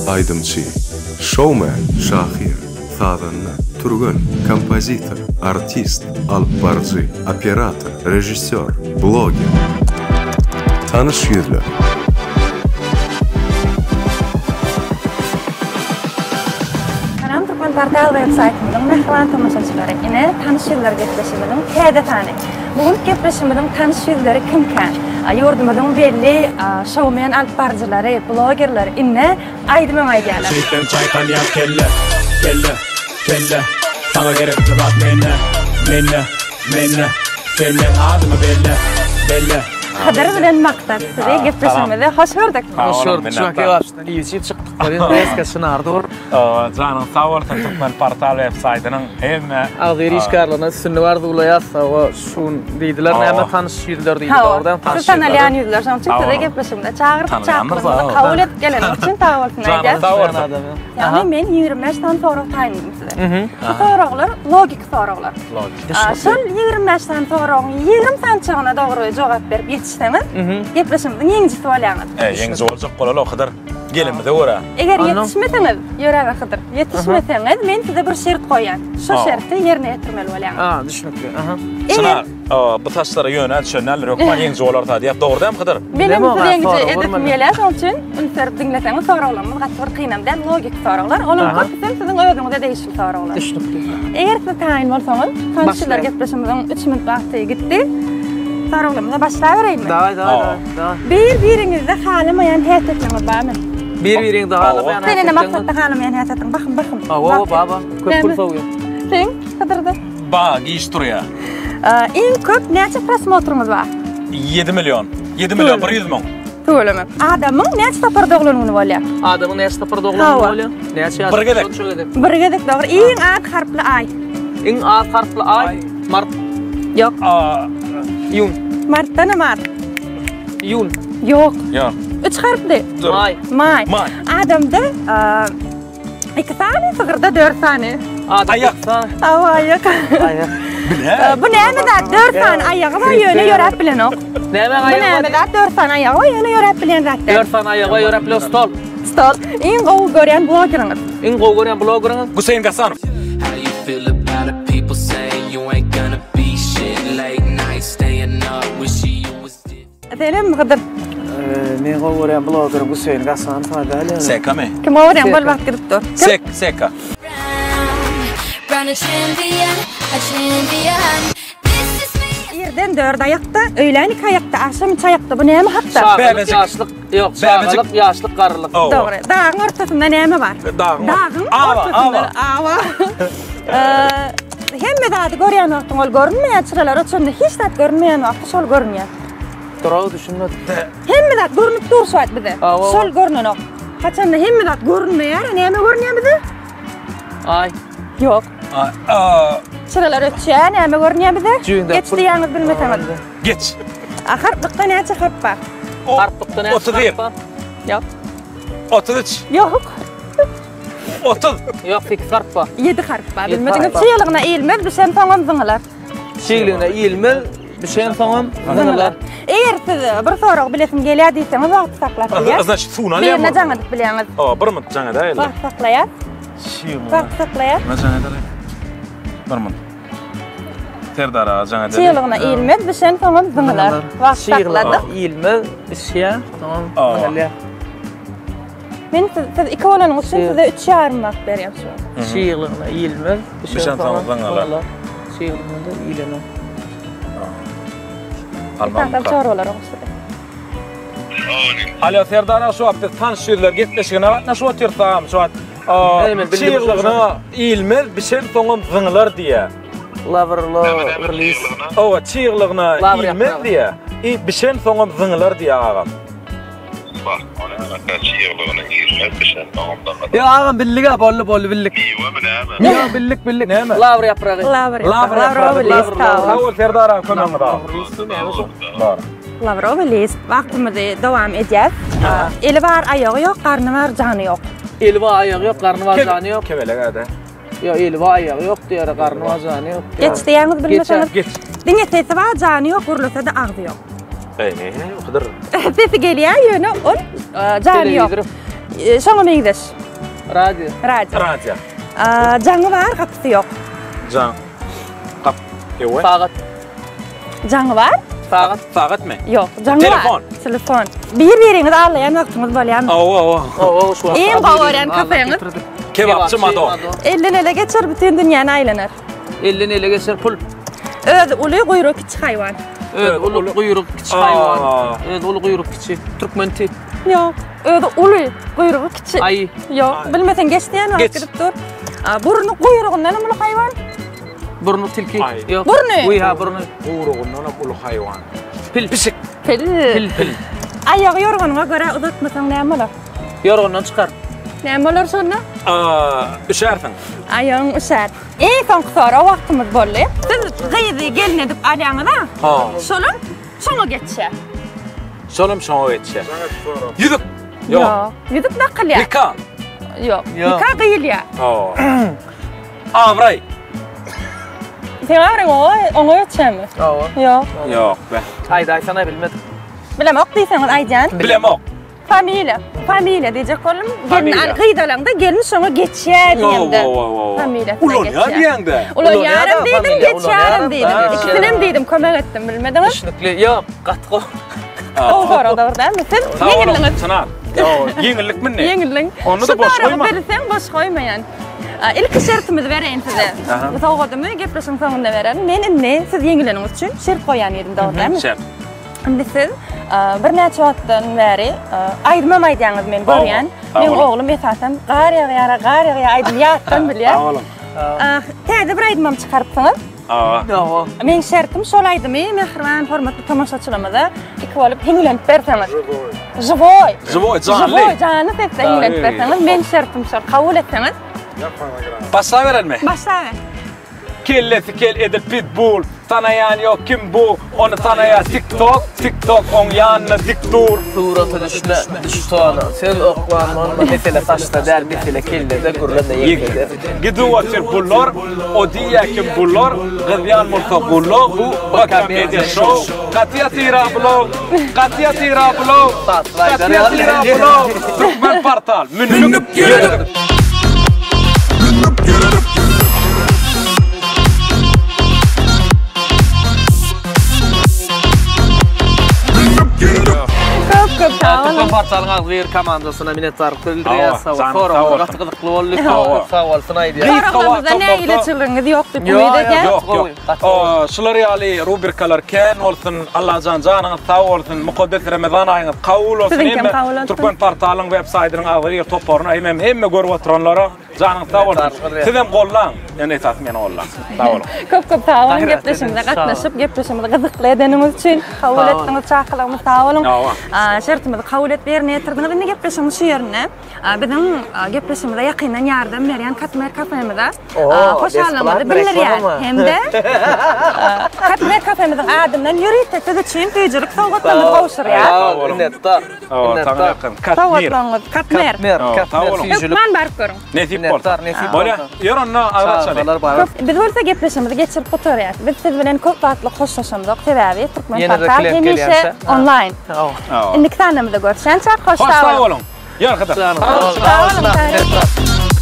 Aýdymçy, şoumen, şahyr, sazanda, türgen, kompozitor, artist, alypbaryjy, operator, režissýor, bloger. Tanyş ýüzler. Salam Türkmenportal web saýtymyzyň mähriban tomaşaçylary! Ine, Tanyş ýüzler gepleşigimiziň täze sany. Bu günki gepleşigimiziň tanyş ýüzleri kimkä? Ýurdumyzyň belli şoumen alypbaryjylary, blogerler indi aýdym öň aýdýarlar. Şeýtseň çaýkanýar kelle, kelle, kelle Saňa gerekli zat mende, mende, mende Sen meň adymy belle, belle. Hydyr bilen Maksat sizi gepleşigimizde hoş gördük. Hoş gördük. Şu kebapçydan iýip içip çykdyk. Bolýar, reska çynar dur. Janyň sag bolsun Türkmen portal web saýtynyň hemme Agzybir işgärlerine üstünlik arzuwlaýas. Hawa, şu gün diýdiler näme tanyş ýüzler diýdi dogrudan tanyş ýüzler. Siz tanalýan ýüzler, şonuň üçin sizi gepleşigimize çagyrdyk. Çakyrygymyzy kabul edip geleniňiz üçin sag bolsun aýdýas. Janyň sag bolsun. Ýagny men 25 sany sorag taýynladym size. Bu soraglar logiki soraglar. Şol 25 sany soragyň 20 sanyçagyna dogry jogap berip ýetişseňiz, gepleşigimiziň ýeňijisi bolýaňyz. Ýeňiji boljak bolaly Hydyr. Gelimize görä. Eger ýetişmeseňiz, ýöräber Hydyr. Ýetişmeseňiz, men size bir şert goýýan. Şu şerti ýerine ýetirmeli bolýaňyz. Ha, düşnükli. Aha. Çynar, bu saçlara ýöne düşen däldir, hökman ýeňiji bolarys diýip, dogry dälmi Hydyr? Menem sizi ýeňiji edesim gelýär, şonuň üçin üns berip diňleseňiz, soraglarymyz gaty bir kynam däl, logiki soraglar. Olaryň köpüsem siziň özüňize degişli soraglar. Düşnükli. Eger siz taýyn bolsaňyz, tanyşlar gepleşigimiziň 3 minut wagty gitdi. Soraglarymyza başlabereýinmi? Daway, daway, daway. Bir-biriňizde halamaýan häsiýetleriňiz barmy? Bir-biriňizde halamaýan Sen indi maksatda halamaýan häsiýetiň bahym bahym. Hawa, baba, köp pul sowýar. Sen Hydyrda? Ba, giç turýar. Iň köp näçe prosmotryňyz bar? 7 million. 7 million 100 müň. Tüweleme. Adamyň näçe sapar doglan güni bolýar? Adamyň näçe sapar doglan güni bolýar? Näçe ýaş? Bir gezek. Bir gezek dogry. Iň az harply aý. Iň az harply aý mart. Ýok. Iýun. Martdan hem az. Iýun. Ýok. Ýok. Üç harply. Maý. Maý. Maý. Adamda iki sany, sygyrda dört sany. Aýak. Hawa, aýak. Aýak. Bile. Bu näme zat? Dört sany aýagy bar, ýöne ýöräp bilenok. Näme Bu aýagy näme bar? zat? Dört sany aýagy bar, ýöne ýöräp bilýän zat däl. Dört sany aýagy bar, ýöräp bilen stol. Stol. Iň gowy görýän blogeriňiz? Iň gowy görýän blogeriňiz? Guseýn Gasanow. How you feel about it? People saying you ain't gonna be shit. Late night staying up, wishing you was dead. Senem Hydyr. Men gowy görýän blogerim Guseýn Gasanow däl ýöne. Sekamy? Kim gowy görýän bol wagt gidip dur. Sek, Seka. Brown a champion, a champion. This is me. Irden dört aýakda, öýlän iki aýakda, agşam üç aýakda. Bu näme hakda? Çagalyk, Bäbejik. ýaşlyk, ýok, çagalyk, ýaşlyk, garrylyk. Dogry. Dagyň ortasynda näme bar? Dagyň Dagyň ortasynda awa. Hemme zady görýän wagtyň ol görünmeýär, çyralar öçende hiç zat görünmeýän wagty şol görünýär. Duraw düşünmedim. Hemme zat görünüp dur şu wagt bize. Şol görünenok. Haçanda hemme zat görünmeýär, näme görünýär bize? Aý. Ýok. Çyralar öçýär, näme görünýär bize? Geç diýýäňiz bilmeseňiz. Geç. A harplykda näçe harp bar? Harplykda näçe harp bar? Ýok. 33. Ýok. 30. Ýok, 8 harp bar. 7 harp bar. Bilmediňiz, çyglygyna iýilmez, bişen soňam zyňylar. Çyglygyna iýilmez, bişen soňam zyňylar. Eger siz bir sorag bilesim gelýär diýseňiz, wagty saklap bilýär. Значит, suwuny alýar. Birine jaň edip bilýäňiz. Hawa, bir minut jaň edäýeli. Wagt saklaýar. Wagt saklaýar. Kime jaň edeli? Bir minut. Serdar aga jaň edeli. Çyglygyna iýilmez, bişen soňam zyňylar. Wagt sakladyk. Iýilmez, bişýär, soňam zyňylýar. Men siz, siz iki bolanyňyz üçin size üç ýarym wagt berýän şu wagt. Çyglygyna iýilmez, bişen soňam zyňylar. Çyglygyna-da iýilenok. Esasan çorbalara goşulýar. Alo Serdar aga şu wagt biz tanyş ýüzler gepleşigine gatnaşyp otyrys agam şu wagt çyglygyna iýilmez bişen soňam zyňylar diýýä. Lawr lawr lis. Hawa çyglygyna iýilmez diýýä. I bişen soňam zyňylar diýýä agam. Bah, o näme çyglygyna iýilmez bişen soňam zyňylar. Ýa agam bildik-ä boldy boldy bildik. Miwemi näme? Ýa bildik bildik. Näme? Lawr ýapragy. Lawr ýapragy. Lawr Sag bol Serdar aga kömegiňiz agam. Bar. Lawrowy list. Wagtymyzy dowam edýäs. Eli bar, aýagy ýok, garny bar, jany ýok. Eli bar, aýagy ýok, garny bar, jany ýok. Kebelek äde. Ýok, eli bar, aýagy ýok diýýär, garny bar, jany ýok. Geç diýýäňiz bilmeseňiz. Geç. Diňe sesi bar, jany ýok, gürlese-de agzy ýok. Eý, näme Hydyr? Sesi gelýär, ýöne ol jany ýok. Şoňa meňzeş. Radio. Radio. Radio. Jaňy bar, gapysy ýok. Jaň. Gap. Ewe. Sagat. Jaňy bar? Sagat. Sagatmy? Ýok, jaňy bar. Telefon. Telefon. Bir-biriňizi aldaýan wagtyňyz bolýarmy? Hawa, hawa. Hawa, şu wagt. Iň gowy görýän kafeňiz? Kebapçy Mado. Elden ele geçer, bütin dünýäni aýlanar. Elden ele geçer pul. Özi uly, guýrugy kiçi haýwan. Özi uly, guýrugy kiçi haýwan. Özi uly, guýrugy kiçi. Türkmen ti. Ýok. Özi uly, guýrugy kiçi. Aýy. Ýok, bilmeseň geç diýen wagt gidip dur. Burny guýrugyndan hem uly haýwan. Burny tilki. Ýok. Burny. Guý ha burny. Guýrugyndan hem uly haýwan. Pil. Pişik. Pil. Pil, pil. Aýagy ýorganyňa görä uzatmasaň näme bolar? Ýorgandan çykar. Näme bolar şonda? Üşärsiň. Aýagyň üşär. Iň soňky sorag wagtymyz boldy. Siz gyzy gelin edip alýaňyz-a? Ha. Şolam şoňa geçýär. Şolam şoňa geçýär. Ýüzük. Ýok. Ýüzük dakylýar. Nika. Ýok. Nika gyýylýar. Abraý. Seň abraýyň oňa oňa geçýärmi? Hawa. Ýok. Ýok be. Aýdaýsana bilmedim. Bilemok diýseňiz aýdýan. Bilemok. Familiýa. Familiýa diýjek boldum. Gelin al gyz alaňda gelin şoňa geçýär diýemde. Familiýasyna Ulanýar diýeňde. Ulanýarym diýdim, geçýärim diýdim. Ikisinem diýdim, kömek etdim, bilmediňiz? Düşnükli. Ýok, gaty gowy. Gowy sorag dogry dälmi? Siz ýeňildiňiz. Çynar. Ýok, ýeňillik mindi. Ýeňildiň. Onda-da boş goýma. Bilseň boş goýmaýan. Ilki şertimizi bereýin size. Bu sowgadymy gepleşigiň soňunda bererin. Men indi siz ýeňileniňiz üçin şert goýýan diýdim, dogry dälmi? Şert. Indi siz birnäçe wagtdan bäri aýdymam aýdýaňyz men görýän. Meň oglum esasan gar ýagýara, gar ýagýar aýdymy ýatdan bilýär. Sag boluň. Täze bir aýdymam çykarypsyňyz. Hawa. Meň şertim şol aýdymy mähriban hormatly tomaşaçylarymyza iki bolup hiňlenip berseňiz. Živoý. Živoý, janly. Živoý, janly sesde hiňlenip berseňiz, meň şertim şol. Kabul etseňiz. Başlaberelmi? Başlaber. Kellesi kel edil pitbull Tanaýan ýok kim bu Ony tanaýar tik tok Tik tok oň ýanynda dik dur. Surata düşme, düş tona. Söz oklan bolma, mesele saçda däl, mesele kellede, gürleme ýeňsede. Gidip otyr bular, o diýýä kim bular, gyzýan bolsa gula, bu BK Media Show, gaty ýatyra bulow, gaty ýatyra bulow, gaty ýatyra bulow, Türkmen portal, mündik ýörüdik. Köp köp sag boluň. Türkmen portalyň agzybir komandasyna minnetdarlyk bildirýäs. Sag boluň. Soraglar gaty gyzykly boldy. Köp köp sag bolsun aýdýas. Soraglarymyzda nägileçiligiňiz ýok diýip umyt edýäs. Ýok, ýok. Şular ýaly rubrikalar kän bolsun. Allajan janyňyz sag bolsun. Mukaddes Remezan aýyňyz kabul bolsun. Siziňkem kabul bolsun. Türkmen portalyň web saýtynyň agzybir toparyna hemem hemme görüp oturanlara Janyňyz sag bolsun. Sizem gollaň. Ýöne esasy meni gollaň. Sag boluň. Köp köp sag boluň gepleşigimize gatnaşyp, gepleşigimizi gyzykly edeniňiz üçin, kabul etdiňiz çakylygymyzy sag boluň. Şertimizi kabul edip ýerine ýetirdiňiz. Indi gepleşigimiz şu ýerinde. Biziň gepleşigimize ýakyndan ýardam berýän Katmer kafemize hoşallygymyzy bildirýäris hem-de Katmer kafemiziň adyndan ýörite siz üçin süýjülik sowgatlarymyzy gowşurýarys. Sag boluň. Minnetdar. Minnetdar. Sowgatlaryňyz Katmer. Katmer, Katmer süýjülik. Hökman baryp görüň. Nesip bolsa. Nesip bolsa. Ýör onda agyz açaly. Biz bolsa gepleşigimizi geçirip gutarýas. Biz siz bilen köp wagtlyk hoşlaşamzok, sebäbi Türkmen portal hemişe onlaýn. Indiki sanlarymyzda görüşýänçäk hoş sag boluň. Ýör Hydyr. Sag boluň.